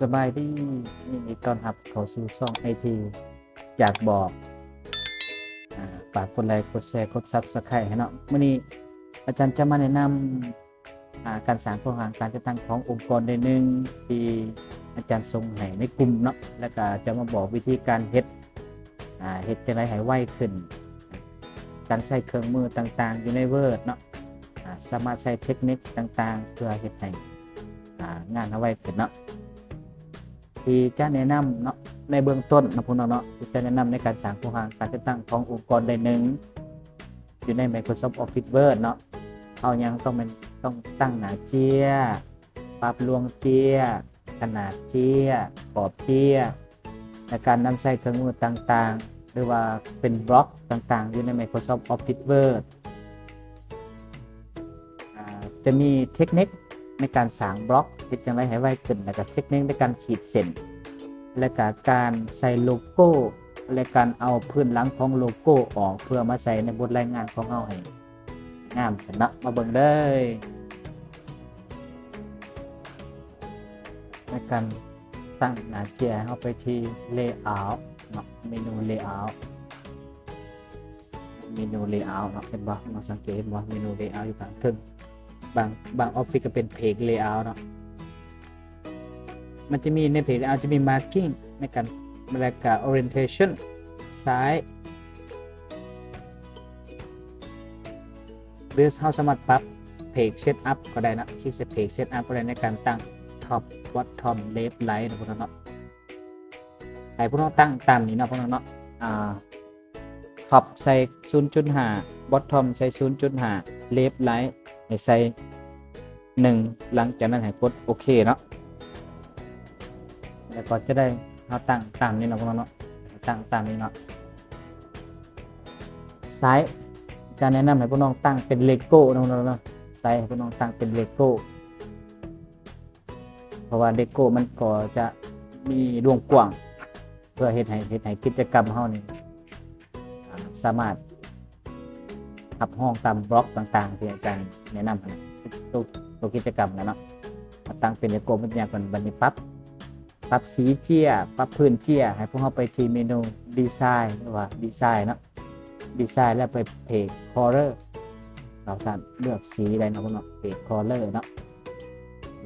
ສະບາຍດີ ຍິນດີຕ້ອນຮັບເຂົ້າສູ່ຊ່ອງໄອທີຈາກບອກ. ອາ ຝາກກົດໄລ ກົດແຊ ກົດ Subscribe ໃຫ້ເນາະ. ມື້ນີ້ອາຈານຈະມາແນະນຳ ອາ ການສ້າງໂຄງຮ່າງການຈັດຕັ້ງຂອງອົງກອນໃດໜຶ່ງ ທີ່ອາຈານສົ່ງໃຫ້ໃນກຸ່ມເນາະ, ແລ້ວກະຈະມາບອກວິທີການເຮັດ ອາ ເຮັດຈັ່ງໃດໃຫ້ໄວຂຶ້ນ, ການໃຊ້ເຄື່ອງມືຕ່າງໆຢູ່ໃນ Word ເນາະ, ອາ ສາມາດໃຊ້ເທັກນິກຕ່າງໆເພື່ອເຮັດໃຫ້ ອາ ງານເຮົາໄວຂຶ້ນເນາະ. ທີ່ຈະແນະນຳເນາະ ໃນເບື້ອງຕົ້ນເນາະ ພວກເຮົາເນາະ, ທີ່ຈະແນະນຳໃນການສ້າງໂຄງຮ່າງການຈັດຕັ້ງຂອງອົງກອນໃດໜຶ່ງ ຢູ່ໃນ Microsoft Office Word ເນາະ, ເຮົາຍັງຕ້ອງແມ່ນ ຕ້ອງຕັ້ງໜ້າເຈ້ຍ, ປັບລວງເຈ້ຍ, ຂະໜາດເຈ້ຍ, ຂອບເຈ້ຍ ແລະ ການນຳໃຊ້ເຄື່ອງມືຕ່າງໆ ຫຼືວ່າເປັນບລັອກຕ່າງໆ ຢູ່ໃນ Microsoft Office Word. ອາ ຈະມີເທັກນິກໃນການສ້າງບລັອກ ເຮັດຈັ່ງໃດໃຫ້ໄວຂຶ້ນ ແລ້ວກະເທັກນິກໃນການຂີດເສັ້ນ ແລະກະການໃສ່ໂລໂກ້ ແລະການເອົາພື້ນຫຼັງຂອງໂລໂກ້ອອກ ເພື່ອມາໃສ່ໃນບົດລາຍງານຂອງເຮົາໃຫ້ງາມຂຶ້ນເນາະ. ມາເບິ່ງເລີຍ ໃນການຕັ້ງໜ້າເຈ້ຍ ເຮົາໄປທີ່ Layout ເນາະ, ເມນູ Layout ເມນູ Layout ເນາະ, ເຫັນບໍ່? ມາສັງເກດເຫັນບໍ່? ເມນູ Layout ຢູ່ຂ້າງເທິງ. ບາງ ບາງອອຟຟິດກໍເປັນ Page Layout ເນາະ. ມັນຈະມີໃນ Page Layout ຈະມີ Margin ໃນການ ແລະກະ Orientation ຊ້າຍ ຫຼືເຮົາສາມາດປັບ Page Setup ກໍໄດ້ເນາະ, ຄລິກໃສ່ Page Setup ກໍໄດ້ ໃນການຕັ້ງ Top Bottom Left Right ເນາະ ພວກເຮົາເນາະ. ໃຫ້ພວກເຮົາຕັ້ງຕາມນີ້ເນາະ ພວກເຮົາເນາະ, ອາ Top ໃສ່ສູນຈຸດຫ້າ Bottom ໃສ່ສູນຈຸດຫ້າ Left Right ໃຫ້ໃສ່ໜຶ່ງ ຫຼັງຈາກນັ້ນໃຫ້ກົດໂອເຄເນາະ. ແລ້ວກໍຈະໄດ້ ເຮົາຕັ້ງຕາມນີ້ເນາະ ພວກເຮົາເນາະ, ຕັ້ງຕາມນີ້ເນາະ. ຊ້າຍ ການແນະນຳໃຫ້ພວກນ້ອງຕັ້ງເປັນ Lego ເນາະ ພວກເຮົາເນາະ, ຊ້າຍໃຫ້ພວກນ້ອງຕັ້ງເປັນ Lego ເພາະວ່າ Lego ມັນກໍຈະມີລວງກວ້າງ ເພື່ອເຮັດໃຫ້ ເຮັດໃຫ້ກິດຈະກຳເຮົານີ້ ອາ ສາມາດຮັບຮອງຕາມບລັອກຕ່າງໆ ທີ່ອາຈານແນະນຳຫັ້ນນະ ທຸກ ທຸກກິດຈະກຳນະເນາະ. ມາຕັ້ງເປັນ Lego ມັນຍາກກວ່າ ບັດນີ້ປັບ ປັບສີເຈ້ຍ ປັບພື້ນເຈ້ຍ ໃຫ້ພວກເຮົາໄປທີ່ເມນູ Design ຫຼືວ່າ Design ເນາະ, Design ແລ້ວໄປ Page Color ເຮົາສາມາດເລືອກສີໄດ້ເນາະ ພວກເຮົາເນາະ, Page Color ເນາະ.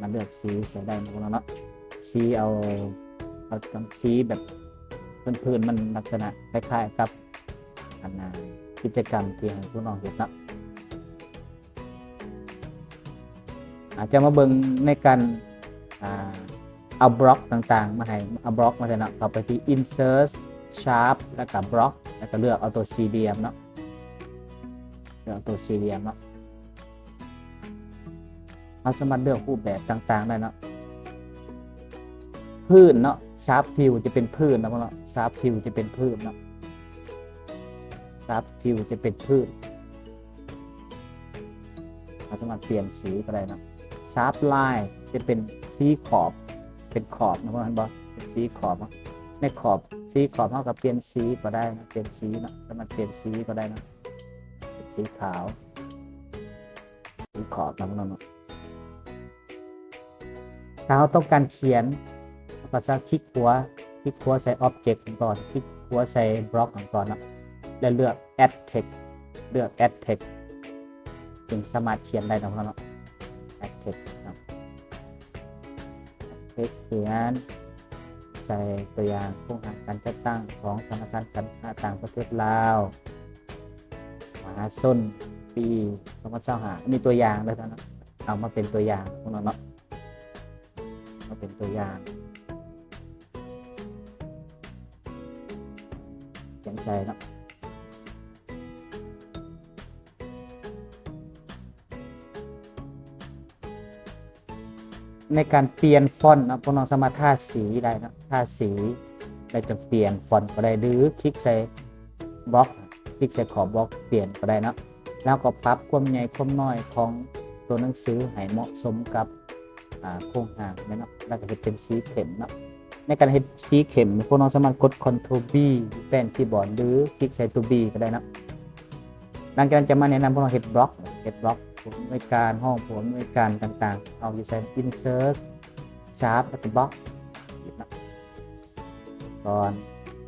ມາເລືອກສີໃສ່ໄດ້ເນາະ ພວກເຮົາເນາະ, ສີເອົາ ເອົາ ເອົາສີແບບພື້ນໆ ມັນລັກສະນະຄ້າຍໆ ກັບ ອັນ ກິດຈະກຳທີ່ໃຫ້ພວກນ້ອງເຮັດເນາະ. ອາ ຈະມາເບິ່ງໃນການ ອາ ເອົາບລັອກຕ່າງໆມາໃຫ້ ເອົາບລັອກມາໃສ່ເນາະ, ເຂົ້າໄປທີ່ Insert Shape ແລ້ວກະ Block ແລ້ວກະເລືອກເອົາຕົວສີ່ຫຼ່ຽມເນາະ, ເລືອກເອົາຕົວສີ່ຫຼ່ຽມເນາະ. ເຮົາສາມາດເລືອກຮູບແບບຕ່າງໆໄດ້ເນາະ, ພື້ນເນາະ, Shape Fill ຈະເປັນພື້ນເນາະ ພວກເຮົາເນາະ, Shape Fill ຈະເປັນພື້ນເນາະ, Shape Fill ຈະເປັນພື້ນ. ເຮົາສາມາດປ່ຽນສີກໍໄດ້ເນາະ. Shape Line ຈະເປັນສີຂອບ ເປັນຂອບເນາະ ເຫັນບໍ່? ເປັນສີຂອບເນາະ. ໃນຂອບ ສີຂອບເຮົາກໍປ່ຽນສີກໍໄດ້ເນາະ, ປ່ຽນສີເນາະ, ສາມາດປ່ຽນສີກໍໄດ້ເນາະ, ເປັນສີຂາວ ສີຂອບເນາະ ພວກເຮົາເນາະ. ຖ້າເຮົາຕ້ອງການຂຽນ ເຮົາກໍຈະຄລິກຂວາ ຄລິກຂວາໃສ່ Object ກ່ອນ, ຄລິກຂວາໃສ່ Block ກ່ອນເນາະ ແລ້ວເລືອກ Add Text ເລືອກ Add Text ຈຶ່ງສາມາດຂຽນໄດ້ເນາະ ພວກເຮົາເນາະ. Add Text ເນາະ, Add Text ຂຽນ ໃສ່ຕົວຢ່າງໂຄງຮ່າງການຈັດຕັ້ງຂອງທະນາຄານການຄ້າຕ່າງປະເທດລາວ ມະຫາຊົນ ປີສອງພັນຊາວຫ້າ ອັນນີ້ຕົວຢ່າງເດີເນາະ, ເອົາມາເປັນຕົວຢ່າງພວກເຮົາເນາະ, ມາເປັນຕົວຢ່າງ ຂຽນໃສ່ເນາະ. ໃນການປ່ຽນຟອນເນາະ ພວກນ້ອງສາມາດທາສີໄດ້ເນາະ, ທາສີແລ້ວຈະປ່ຽນຟອນກໍໄດ້ ຫຼືຄລິກໃສ່ບລັອກ ຄລິກໃສ່ຂອບບລັອກປ່ຽນກໍໄດ້ເນາະ. ແລ້ວກໍປັບຄວາມໃຫຍ່ຄວາມນ້ອຍຂອງຕົວໜັງສືໃຫ້ເໝາະສົມກັບ ອາ ໂຄງຮ່າງແມ່ນເນາະ, ແລ້ວກໍເຮັດເປັນສີເຂັ້ມເນາະ. ໃນການເຮັດສີເຂັ້ມ ພວກນ້ອງສາມາດກົດ Ctrl B ຢູ່ແປ້ນຄີບອດ ຫຼືຄລິກໃສ່ຕົວ B ກໍໄດ້ເນາະ. ຫຼັງຈາກນັ້ນຈະມາແນະນຳພວກນ້ອງເຮັດບລັອກ, ເຮັດບລັອກ ຜູ້ອຳນວຍການ, ຮອງຜູ້ອຳນວຍການຕ່າງໆ ເຮົາຢູ່ໃສ່ Insert Shape ແລ້ວກໍ Block ເນາະ ກ່ອນ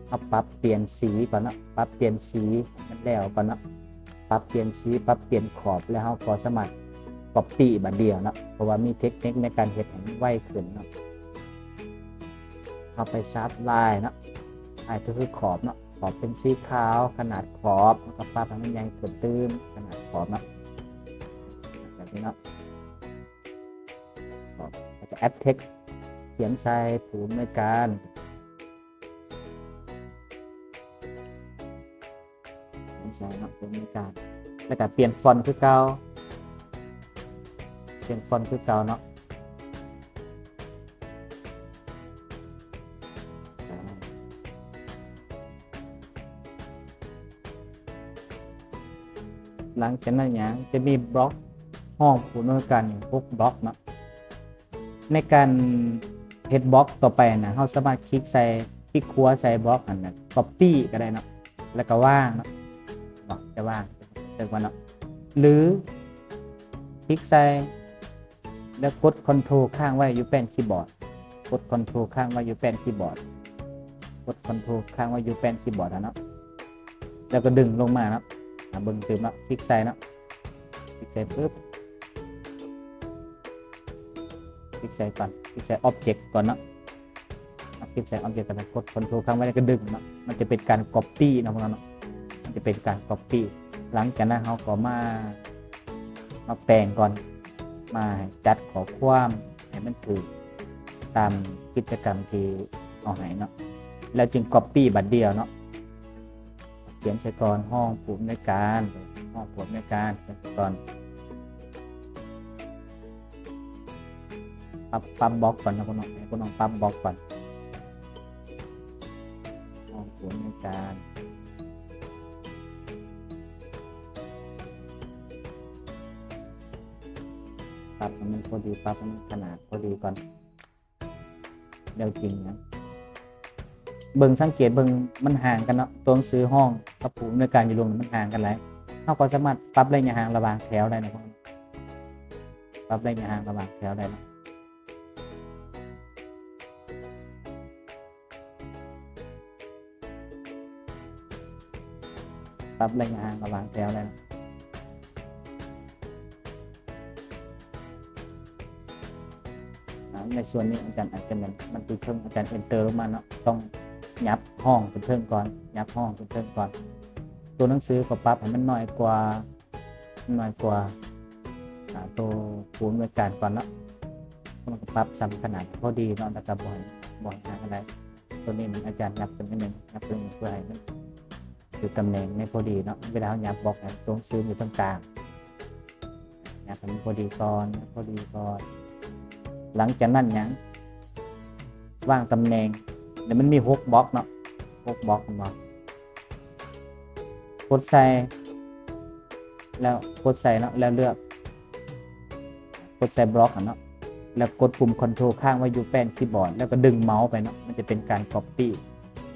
ເຮົາປັບປ່ຽນສີກ່ອນເນາະ ປັບປ່ຽນສີໃຫ້ມັນແລ້ວກ່ອນເນາະ ປັບປ່ຽນສີ ປັບປ່ຽນຂອບ ແລ້ວເຮົາກໍສາມາດກັອບປີ້ບາດດຽວເນາະ ເພາະວ່າມີເທັກນິກໃນການເຮັດໃຫ້ມັນໄວຂຶ້ນເນາະ. ເຮົາໄປຊັບລາຍເນາະ ລາຍກໍຄືຂອບເນາະ ຂອບເປັນສີຂາວ ຂະໜາດຂອບ ເຮົາກໍປັບໃຫ້ມັນໃຫຍ່ຂຶ້ນຕື່ມ ຂະໜາດຂອບເນາະ ແບບນີ້ເນາະ ແລ້ວກໍແອັດເທັກ ຂຽນໃສ່ຜູ້ອຳນວຍການ ຂຽນໃສ່ເນາະ ຜູ້ອຳນວຍການ ແລ້ວກໍປ່ຽນຟອນຄືເກົ່າ ປ່ຽນຟອນຄືເກົ່າເນາະ. ຫຼັງຈາກນັ້ນຫຍັງ ຈະມີບລັອກຫ້ອງຜູ້ອຳນວຍການນີ້ ຫົກບລັອກເນາະ ໃນການເຮັດບລັອກຕໍ່ໄປນະ ເຮົາສາມາດຄລິກໃສ່ ຄລິກຂວາໃສ່ບລັອກຫັ້ນນະ ກັອບປີ້ກໍໄດ້ເນາະ ແລ້ວກໍວາງເນາະ ຈະວາງເຖິງວ່າເນາະ ຫຼື ຄລິກໃສ່ ແລ້ວກົດຄອນໂທຣຄ້າງໄວ້ຢູ່ແປ້ນຄີບອດ ກົດຄອນໂທຣຄ້າງໄວ້ຢູ່ແປ້ນຄີບອດ ກົດຄອນໂທຣຄ້າງໄວ້ຢູ່ແປ້ນຄີບອດຫັ້ນເນາະ ແລ້ວກໍດຶງລົງມາເນາະ ອາ ເບິ່ງຕື່ມເນາະ ຄລິກໃສ່ເນາະ ຄລິກໃສ່ປຶບ ຄລິກໃສ່ກ່ອນ ຄລິກໃສ່ອອບເຈັກກ່ອນເນາະ ເຮົາຄລິກໃສ່ອອບເຈັກ ແລ້ວກົດຄອນໂທຣຄ້າງໄວ້ ແລ້ວກໍດຶງເນາະ ມັນຈະເປັນການກັອບປີ້ເນາະ ພວກເຮົາເນາະ ມັນຈະເປັນການກັອບປີ້. ຫຼັງຈາກນັ້ນເຮົາກໍມາ ມາແປງກ່ອນ ມາຈັດຂໍ້ຄວາມໃຫ້ມັນຖືກຕາມກິດຈະກຳທີ່ເຮົາໃຫ້ເນາະ ແລ້ວຈຶ່ງກັອບປີ້ບາດດຽວເນາະ. ຂຽນໃສ່ກ່ອນ ຮອງຜູ້ອຳນວຍການ ຮອງຜູ້ອຳນວຍການ ຂຽນໃສ່ກ່ອນ ປັບ ປັບບລັອກກ່ອນນະ ພວກນ້ອງ ໃຫ້ພວກນ້ອງປັບບລັອກກ່ອນ ຮອງຜູ້ອຳນວຍການ ປັບໃຫ້ມັນພໍດີ ປັບໃຫ້ມັນຂະໜາດພໍດີກ່ອນ. ແນວຈິງນະ ເບິ່ງ ສັງເກດເບິ່ງ ມັນຫ່າງກັນເນາະ ຕົວໜັງສືຮອງກັບຜູ້ອຳນວຍການຢູ່ລຸ່ມມັນຫ່າງກັນຫຼາຍ ເຮົາກໍສາມາດປັບໄລຍະຫ່າງລະຫວ່າງແຖວໄດ້ນະ ປັບໄລຍະຫ່າງລະຫວ່າງແຖວໄດ້ເນາະ ປັບໄລຍະຫ່າງລະຫວ່າງແຖວໄດ້. ອາ ໃນສ່ວນນີ້ອາຈານອາດຈະແມ່ນ ມັນຢູ່ເທິງ ອາຈານເອັນເຕີລົງມາເນາະ ຕ້ອງຫຍັບຮອງຂຶ້ນເທິງກ່ອນ ຫຍັບຮອງຂຶ້ນເທິງກ່ອນ ຕົວໜັງສືກໍປັບໃຫ້ມັນນ້ອຍກວ່າ ນ້ອຍກວ່າ ອາ ໂຕຜູ້ອຳນວຍການກ່ອນເນາະ ມັນກໍປັບສ່ຳຂະໜາດພໍດີເນາະ ແລ້ວກໍບໍ່ໃຫ້ ບໍ່ໃຫ້ຫ່າງກັນຫຼາຍ ໂຕນີ້ມັນອາຈານຫຍັບຂຶ້ນໜ້ອຍໜຶ່ງ ຫຍັບຂຶ້ນໜຶ່ງ ເພື່ອໃຫ້ມັນຢູ່ຕຳແໜ່ງໃນພໍດີເນາະ ເວລາເຮົາຫຍັບບລັອກໃຫ້ຕົວໜັງສືຢູ່ຕາງກາງ ຫຍັບໃຫ້ມັນພໍດີກ່ອນ ພໍດີກ່ອນ ຫຼັງຈາກນັ້ນຫຍັງ ວາງຕຳແໜ່ງ ແລ້ວມັນມີຫົກບລັອກເນາະ ຫົກບລັອກ ເຫັນບໍ່? ກົດໃສ່ ແລ້ວກົດໃສ່ເນາະ ແລ້ວເລືອກ ກົດໃສ່ບລັອກຫັ້ນເນາະ ແລ້ວກົດປຸ່ມຄອນໂທຣຄ້າງໄວ້ຢູ່ແປ້ນຄີບອດ ແລ້ວກໍດຶງເມົາສ໌ໄປເນາະ ມັນຈະເປັນການກັອບປີ້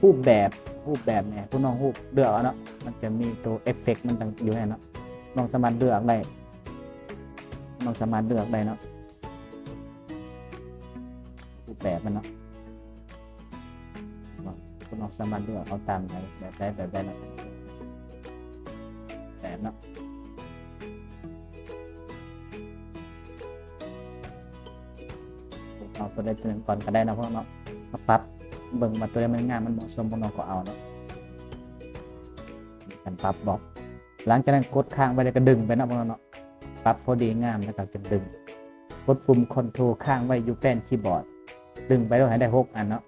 ຮູບແບບ ຮູບແບບນີ້ ພວກນ້ອງຮູບເລືອກເອົາເນາະ ມັນຈະມີໂຕເອັບເຟັກມັນຕ່າງຢູ່ໃນນັ້ນເນາະ ນ້ອງສາມາດເລືອກໄດ້ ນ້ອງສາມາດເລືອກໄດ້ເນາະ ຮູບແບບມັນເນາະ ເນາະ ພວກນ້ອງສາມາດເລືອກເອົາຕາມໃດ ແບບໃດ ແບບໃດເນາະ ແບບເນາະ ເອົາຕົວໃດຕົວໜຶ່ງກ່ອນກໍໄດ້ເນາະ ພວກເນາະ ມາປັບເບິ່ງວ່າຕົວໃດມັນງາມ ມັນເໝາະສົມ ພວກນ້ອງກໍເອົາເນາະ ການປັບບລັອກ ຫຼັງຈາກນັ້ນກົດຄ້າງໄວ້ ແລ້ວກໍດຶງໄປເນາະ ພວກເນາະ ປັບພໍດີງາມ ແລ້ວກໍຈຶ່ງດຶງ ກົດປຸ່ມຄອນໂທຣຄ້າງໄວ້ຢູ່ແປ້ນຄີບອດ ດຶງໄປໂລດໃຫ້ໄດ້ຫົກອັນເນາະ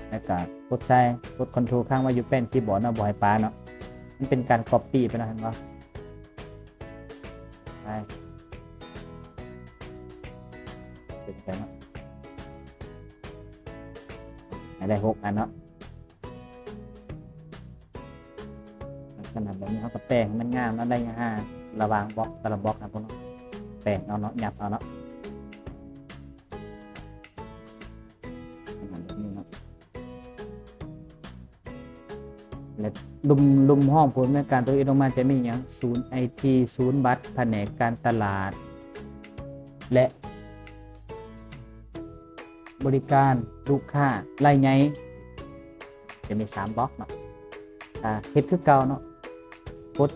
ແລ້ວກໍກົດໃສ່ ກົດຄອນໂທຣຄ້າງໄວ້ຢູ່ແປ້ນຄີບອດເນາະ ບໍ່ໃຫ້ປະເນາະ ມັນເປັນການກັອບປີ້ໄປເນາະ ເຫັນບໍ່? ໄປ ເປັນໄປເນາະ ໃຫ້ໄດ້ຫົກອັນເນາະ. ລັກສະນະແບບນີ້ເຮົາກໍແປງໃຫ້ມັນງາມເນາະ ໄລຍະຫ່າງລະຫວ່າງບລັອກແຕ່ລະບລັອກນະພວກເນາະ ແປງເອົາເນາະ ຫຍັບເອົາເນາະ ລັກສະນະແບບນີ້ເນາະ ແລະ ລຸ່ມ ລຸ່ມຫ້ອງຜູ້ອຳນວຍການຕົວອື່ນອອກມາຈະມີຫຍັງ ສູນໄອທີ ສູນບັດ ພະແນກການຕະຫຼາດ ແລະ ບໍລິການລູກຄ້າລາຍໃຫຍ່ ຈະມີສາມບລັອກເນາະ. ອາ ເຮັດຄືເກົ່າເນາະ, ກົດ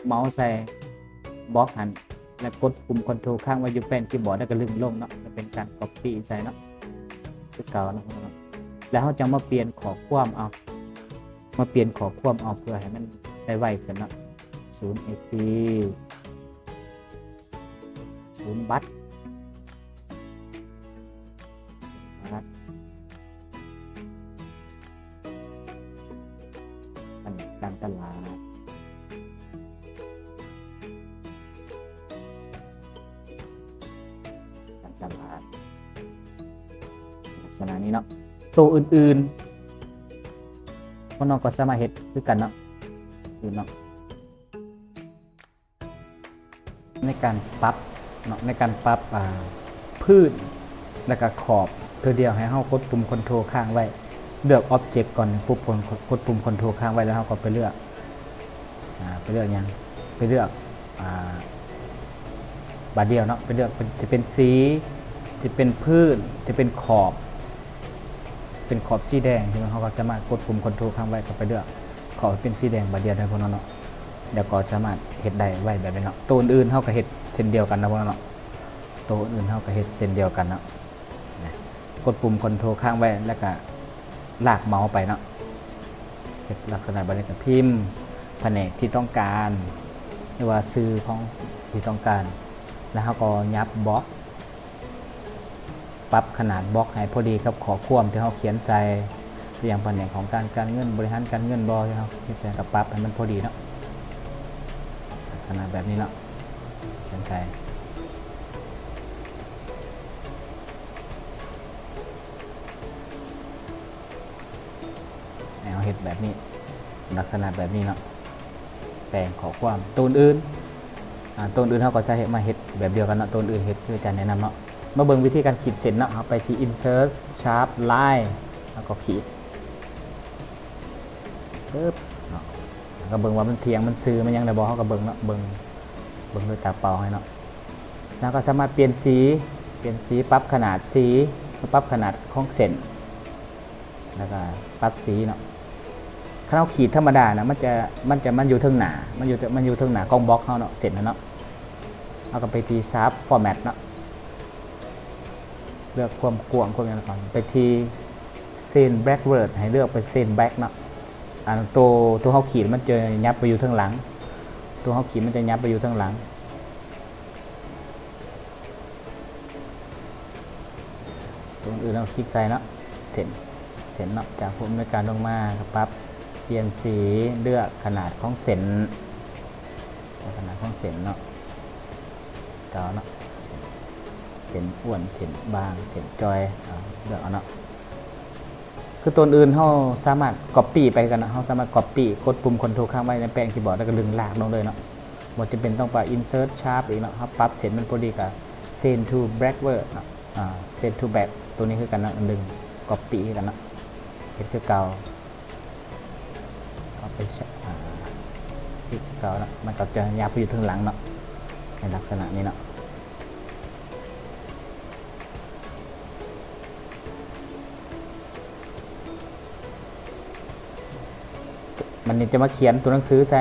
ເມົາສ໌ໃສ່ບລັອກຫັ້ນ ແລະ ກົດປຸ່ມຄອນໂທຣຄ້າງໄວ້ຢູ່ແປ້ນຄີບອດ ແລ້ວກໍດຶງລົງເນາະ, ຈະເປັນການກັອບປີ້ໃສ່ເນາະ ຄືເກົ່າເນາະ. ແລ້ວເຮົາຈະມາປ່ຽນຂໍ້ຄວາມເອົາ ມາປ່ຽນຂໍ້ຄວາມເອົາ ເພື່ອໃຫ້ມັນໄດ້ໄວຂຶ້ນເນາະ. ສູນເອພີ ສູນບັດ ບັດ ອັນນີ້ການຕະຫຼາດ ການຕະຫຼາດ ລັກສະນະນີ້ເນາະ. ໂຕອື່ນໆ ພວກນ້ອງກໍສາມາດເຮັດຄືກັນເນາະ ອື່ນເນາະ. ໃນການປັບເນາະ ໃນການປັບ ອາ ພື້ນ ແລະກະຂອບ ເທື່ອດຽວໃຫ້ເຮົາກົດປຸ່ມຄອນໂທຣຄ້າງໄວ້ ເລືອກອອບເຈັກກ່ອນ ປຸບ ກົດປຸ່ມຄອນໂທຣຄ້າງໄວ້ ແລ້ວເຮົາກໍໄປເລືອກ ອາ ໄປເລືອກຫຍັງ ໄປເລືອກ ອາ ບາດດຽວເນາະ ໄປເລືອກ ຈະເປັນສີ ຈະເປັນພື້ນ ຈະເປັນຂອບ ເປັນຂອບສີແດງ ເຮົາກໍສາມາດກົດປຸ່ມຄອນໂທຣຄ້າງໄວ້ ກໍໄປເລືອກ ຂໍໃຫ້ເປັນສີແດງບາດດຽວໄດ້ພວກເຮົາເນາະ ແລ້ວກໍສາມາດເຮັດໄດ້ໄວແບບນີ້ເນາະ. ໂຕອື່ນໆເຮົາກໍເຮັດເຊັ່ນດຽວກັນນະພວກເຮົາເນາະ ໂຕອື່ນເຮົາກໍເຮັດເຊັ່ນດຽວກັນເນາະ. ກົດປຸ່ມຄອນໂທຣຄ້າງໄວ້ ແລ້ວກໍລາກເມົາສ໌ໄປເນາະ ເຮັດລັກສະນະແບບນີ້ ກໍພິມພະແນກທີ່ຕ້ອງການ ຫຼືວ່າຊື່ຂອງທີ່ຕ້ອງການ ແລ້ວເຮົາກໍຫຍັບບລັອກ ປັບຂະໜາດບລັອກໃຫ້ພໍດີກັບຂໍ້ຄວາມທີ່ເຮົາຂຽນໃສ່ ຢ່າງພະແນກຂອງການ ການເງິນ ບໍລິຫານການເງິນບໍ ທີ່ເຮົາຂຽນໃສ່ ກໍປັບໃຫ້ມັນພໍດີເນາະ ຂະໜາດແບບນີ້ເນາະ ຂຽນໃສ່ ໃຫ້ເຮົາເຮັດແບບນີ້ ລັກສະນະແບບນີ້ເນາະ. ແປງຂໍ້ຄວາມ ໂຕອື່ນໆ ອາ ໂຕອື່ນເຮົາກໍຈະເຮັດ ມາເຮັດແບບດຽວກັນເນາະ ໂຕອື່ນເຮັດຄືອາຈານແນະນຳເນາະ. ມາເບິ່ງວິທີການຂີດເສັ້ນເນາະ ເຮົາໄປທີ່ insert sharp line ແລ້ວກໍຂີດ ປຶບເນາະ ແລ້ວກໍເບິ່ງວ່າມັນທ່ຽງ ມັນຊື່ ມັນຫຍັງໄດ້ບໍ່ ເຮົາກໍເບິ່ງເນາະ ເບິ່ງ ເບິ່ງດ້ວຍຕາເປົ່າໃຫ້ເນາະ. ແລ້ວກໍສາມາດປ່ຽນສີ ປ່ຽນສີ ປັບຂະໜາດສີ ປັບຂະໜາດຂອງເສັ້ນ ແລ້ວກໍປັບສີເນາະ. ຄັນເຮົາຂີດທຳມະດານະ ມັນຈະ ມັນຈະ ມັນຢູ່ເທິງໜ້າ ມັນຢູ່ ມັນຢູ່ເທິງໜ້າຂອງບລັອກເຮົາເນາະ ເສັ້ນນະເນາະ. ເຮົາກໍໄປທີ່ sharp format ເນາະ ເລືອກຄວາມກວ້າງ ຄວາມຫຍັງກ່ອນ ໄປທີ່ send backward ໃຫ້ເລືອກເປັນ send back ເນາະ. ອັນໂຕ ໂຕເຮົາຂີດມັນຈະຫຍັບໄປຢູ່ເທິງຫຼັງ ໂຕເຮົາຂີດມັນຈະຫຍັບໄປຢູ່ເທິງຫຼັງ. ຕົວອື່ນເຮົາຄລິກໃສ່ເນາະ ເສັ້ນ ເສັ້ນເນາະ ຈາກຜູ້ອຳນວຍການລົງມາກໍປັບ ປ່ຽນສີ ເລືອກຂະໜາດຂອງເສັ້ນ ເລືອກຂະໜາດຂອງເສັ້ນເນາະ ເຈົ້າເນາະ ເສັ້ນ ເສັ້ນອ້ວນ ເສັ້ນບາງ ເສັ້ນຈ່ອຍ ເອົາ ເລືອກເອົາເນາະ. ຄືຕົວອື່ນເຮົາສາມາດກັອບປີ້ໄປຄືກັນເນາະ ເຮົາສາມາດກັອບປີ້ ກົດປຸ່ມຄອນໂທຣຄ້າງໄວ້ໃນແປ້ນຄີບອດ ແລ້ວກໍດຶງລາກລົງເລີຍເນາະ ບໍ່ຈຳເປັນຕ້ອງໄປ insert sharp ອີກເນາະ ເຮົາປັບເສັ້ນມັນພໍດີກໍ send to backward ເນາະ ອາ send to back ຕົວນີ້ຄືກັນເນາະ ດຶງກັອບປີ້ຄືກັນເນາະ ເຮັດຄືເກົ່າ ເອົາໄປ ອາ ຄືເກົ່າເນາະ ມັນກໍຈະຫຍັບໄປຢູ່ເທິງຫຼັງເນາະ ໃນລັກສະນະນີ້ເນາະ. ບັດນີ້ຈະມາຂຽນຕົວໜັງສືໃສ່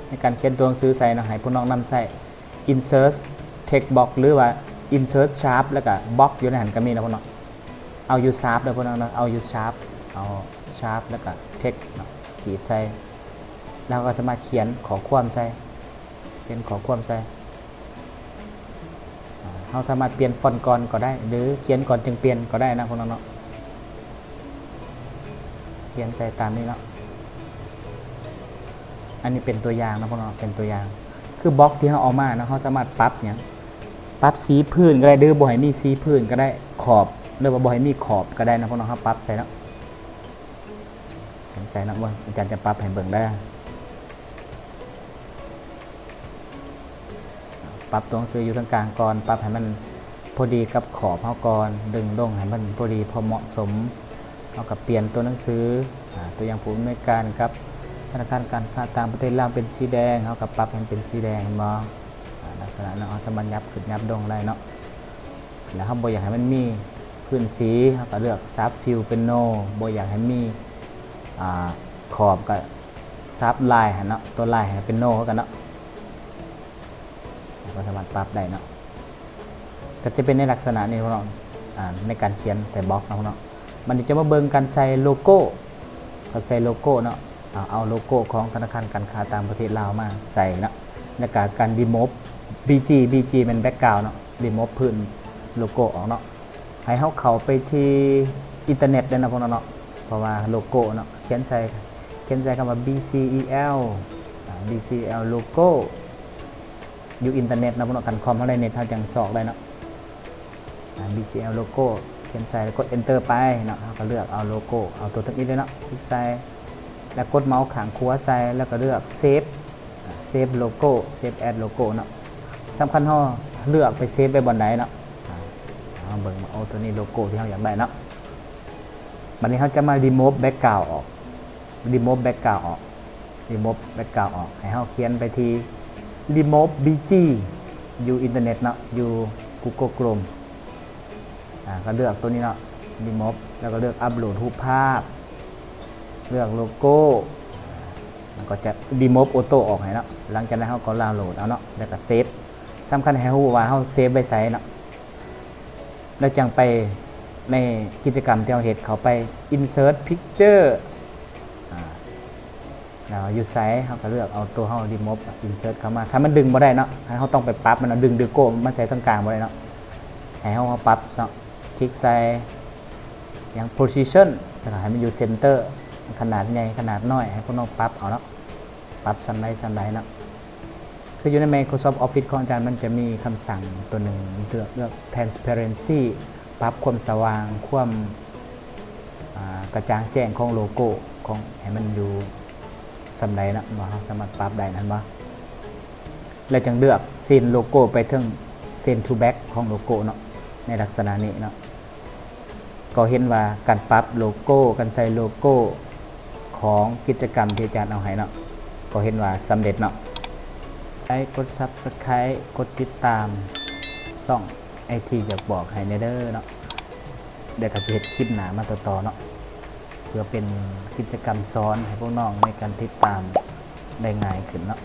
ໃນການຂຽນຕົວໜັງສືໃສ່ເນາະ ໃຫ້ພວກນ້ອງນຳໃຊ້ insert text box ຫຼືວ່າ insert sharp ແລ້ວກະ box ຢູ່ໃນຫັ້ນກໍມີເນາະພວກນ້ອງ. ເອົາຢູ່ sharp ເດີພວກນ້ອງເນາະ ເອົາຢູ່ sharp ເອົາ sharp ແລ້ວກະ text ເນາະ ຂີດໃສ່ ແລ້ວເຮົາກໍສາມາດຂຽນຂໍ້ຄວາມໃສ່ ຂຽນຂໍ້ຄວາມໃສ່ ອາ ເຮົາສາມາດປ່ຽນຟອນກ່ອນກໍໄດ້ ຫຼືຂຽນກ່ອນຈຶ່ງປ່ຽນກໍໄດ້ນະພວກນ້ອງເນາະ ຂຽນໃສ່ຕາມນີ້ເນາະ. ອັນນີ້ເປັນຕົວຢ່າງນະພວກນ້ອງ ເປັນຕົວຢ່າງ ຄືບລັອກທີ່ເຮົາເອົາມານະ ເຮົາສາມາດປັບຫຍັງ ປັບສີພື້ນກໍໄດ້ ຫຼືບໍ່ໃຫ້ມີສີພື້ນກໍໄດ້ ຂອບ ຫຼືວ່າບໍ່ໃຫ້ມີຂອບກໍໄດ້ນະພວກນ້ອງ ເຮົາປັບໃສ່ເນາະ. ເຫັນໃສເນາະ ເບິ່ງ ອາຈານຈະປັບໃຫ້ເບິ່ງເດີ ປັບຕົວໜັງສືຢູ່ທາງກາງກ່ອນ ປັບໃຫ້ມັນພໍດີກັບຂອບເຮົາກ່ອນ ດຶງລົງໃຫ້ມັນພໍດີພໍເໝາະສົມ ເຮົາກໍປ່ຽນຕົວໜັງສື ອາ ຕົວຢ່າງຜູ້ອຳນວຍການກັບທະນາຄານການຄ້າຕ່າງປະເທດລາວເປັນສີແດງ ເຮົາກໍປັບໃຫ້ມັນເປັນສີແດງ ເຫັນບໍ່ ອາ ລັກສະນະເນາະ ເຮົາສາມາດຫຍັບຂຶ້ນຫຍັບລົງໄດ້ເນາະ ແລ້ວເຮົາບໍ່ຢາກໃຫ້ມັນມີ ພື້ນສີ ເຮົາກໍເລືອກສັບຟິວເປັນ no ບໍ່ຢາກໃຫ້ມີ ອ່າ ຂອບ ກໍສັບລາຍຫັ້ນເນາະ ຕົວລາຍໃຫ້ເປັນ no ຄືກັນເນາະ ເຮົາກໍສາມາດປັບໄດ້ເນາະ ກໍຈະເປັນໃນລັກສະນະນີ້ເນາະ ອ່າ ໃນການຂຽນໃສ່ບັອກເນາະ ບັດນີ້ຈະມາເບິ່ງການໃສ່ໂລໂກ້ ການໃສ່ໂລໂກ້ເນາະ ເອົາ ເອົາໂລໂກ້ຂອງທະນາຄານການຄ້າຕ່າງປະເທດລາວມາໃສ່ເນາະ ແລ້ວກະການ remove ບີຈີ ບີຈີ ແມ່ນ background ເນາະ remove ພື້ນໂລໂກ້ອອກເນາະ ໃຫ້ເຮົາເຂົ້າໄປທີ່ອິນເຕີເນັດເດ້ເນາະພວກເຮົາເນາະ ເພາະວ່າໂລໂກ້ເນາະ ຂຽນໃສ່ ຂຽນໃສ່ຄຳວ່າ BCEL ອາ BCEL ໂລໂກ້ ຢູ່ອິນເຕີເນັດເນາະພວກເຮົາເນາະ ຄັນຄອມເຮົາໄດ້ເນັດ ເຮົາຈັ່ງຊອກໄດ້ເນາະ ອາ BCEL ໂລໂກ້ ຂຽນໃສ່ ແລ້ວກົດ Enter ໄປເນາະ ເຮົາກໍເລືອກເອົາໂລໂກ້ ເອົາຕົວທຳອິດເລີຍເນາະ ຄລິກໃສ່ ແລ້ວກົດເມົາຂ້າງຂວາໃສ່ ແລ້ວກໍເລືອກ Save ອາ Save Logo Save as Logo ເນາະ ສຳຄັນເຮົາເລືອກໄປ Save ໄວ້ບ່ອນໃດເນາະ ອາ ເຮົາເບິ່ງວ່າ ໂອ້ ຕົວນີ້ໂລໂກ້ທີ່ເຮົາຢາກໄດ້ເນາະ ບັດນີ້ເຮົາຈະມາ remove background ອອກ remove background ອອກ remove background ອອກ ໃຫ້ເຮົາຂຽນໄປທີ່ remove ບີຈີ ຢູ່ອິນເຕີເນັດເນາະ ຢູ່ Google Chrome ອາ ກໍເລືອກຕົວນີ້ເນາະ remove ແລ້ວກໍເລືອກ upload ຮູບພາບ ເລືອກໂລໂກ້ ມັນກໍຈະ remove auto ອອກໃຫ້ເນາະ ຫຼັງຈາກນັ້ນເຮົາກໍ download ເອົາເນາະ ແລ້ວກໍ save ສຳຄັນໃຫ້ຮູ້ວ່າເຮົາ save ໄວ້ໃສເນາະ ແລ້ວຈັ່ງໄປໃນກິດຈະກຳທີ່ເຮົາເຮັດ ເຂົ້າໄປ insert picture ອາ ແລ້ວຢູ່ໃສ ເຮົາກໍເລືອກເອົາຕົວເຮົາ remove insert ເຂົ້າມາ ຄັນມັນດຶງບໍ່ໄດ້ເນາະ ເຮົາຕ້ອງໄປປັບມັນເນາະ ດຶງໂລໂກ້ມາໃສ່ຕອງກາງບໍ່ໄດ້ເນາະ ໃຫ້ເຮົາມາປັບເນາະ ຄລິກໃສ່ຫຍັງ position ແລ້ວກໍໃຫ້ມັນຢູ່ center ຂະໜາດໃຫຍ່ ຂະໜາດນ້ອຍ ໃຫ້ພວກນ້ອງປັບເອົາເນາະ ປັບສ່ຳໃດສ່ຳໃດເນາະ ຄືຢູ່ໃນ Microsoft Office ຂອງອາຈານ ມັນຈະມີຄຳສັ່ງຕົວໜຶ່ງ ເລືອກ ເລືອກ transparency ປັບຄວາມສະຫວ່າງ ຄວາມ ອາ ກະຈ່າງແຈ້ງຂອງໂລໂກ້ ຂອງ ໃຫ້ມັນຢູ່ສ່ຳໃດເນາະ ເຮົາສາມາດປັບໄດ້ນັ້ນບໍ່ ແລ້ວຈຶ່ງເລືອກ send logo ໄປເຖິງ send to back ຂອງໂລໂກ້ເນາະ ໃນລັກສະນະນີ້ເນາະ ກໍເຫັນວ່າການປັບໂລໂກ້ ການໃສ່ໂລໂກ້ຂອງກິດຈະກຳທີ່ອາຈານເອົາໃຫ້ເນາະ ກໍເຫັນວ່າສຳເລັດເນາະ ໄລກົດ Subscribe ກົດຕິດຕາມຊ່ອງ ໄອທີ ຢາກບອກໃຫ້ແດ່ເດີເນາະ ແລ້ວກໍຊິເຮັດຄລິບໜ້າມາຕໍ່ໆເນາະ ເພື່ອເປັນກິດຈະກຳສອນໃຫ້ພວກນ້ອງໃນການຕິດຕາມໄດ້ງ່າຍຂຶ້ນເນາະ